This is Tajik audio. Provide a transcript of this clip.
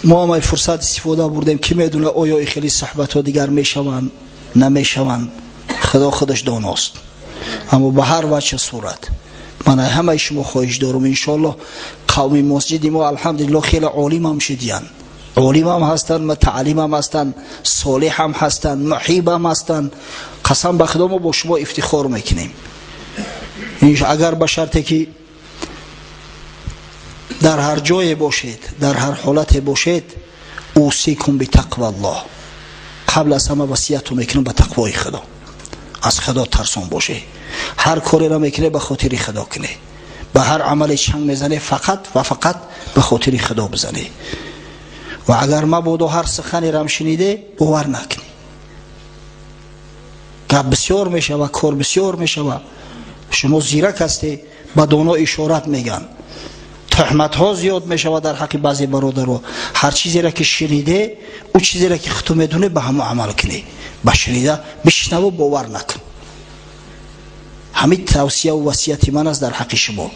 Мо ҳам ай фурсат истифода бурдем. Ки медона, оё и хеле суҳбатҳо дигар мешаванд, намешаванд, Худо худаш доност. Аммо ба ҳар ваҷҳ сурат ман ҳамаи шумо хоҳиш дорум, иншоаллоҳ. Қавми масҷиди мо, алҳамдулиллоҳ, хеле олимам шудиянд, олимам ҳастанд, мутааллимам ҳастанд, солиҳам ҳастанд, муҳибам ҳастанд. Қасам ба Худо, мо бо шумо ифтихор мекунем, агар ба шарте ки дар ҳар ҷое бошед, дар ҳар ҳолате бошед. أوصيكم بتقوى الله. Қабл аз ҳама васияту мекунам ба тақвои Худо. Аз Худо тарсон боше, ҳар кореро мекуне, ба хотири Худо куне, ба ҳар амале чанг мезане, фақат ва фақат ба хотири Худо бизане. Ва агар мабодо ҳар суханерам шуниде, бовар накунӣ. Гап бисёр мешава, кор бисёр мешава. Шумо зирак ҳасте, ба доно ишорат мегӯянд. Туҳматҳо зиёд мешавад дар ҳаққи баъзе бародаро. Ҳар чизеро ки шуниде, ӯ чизеро ки худту медонӣ, ба ҳамо амал кунӣ. Ба шунида бишнаву бовар накун. Ҳамин тавсияву васияти ман аст дар ҳаққи шумо.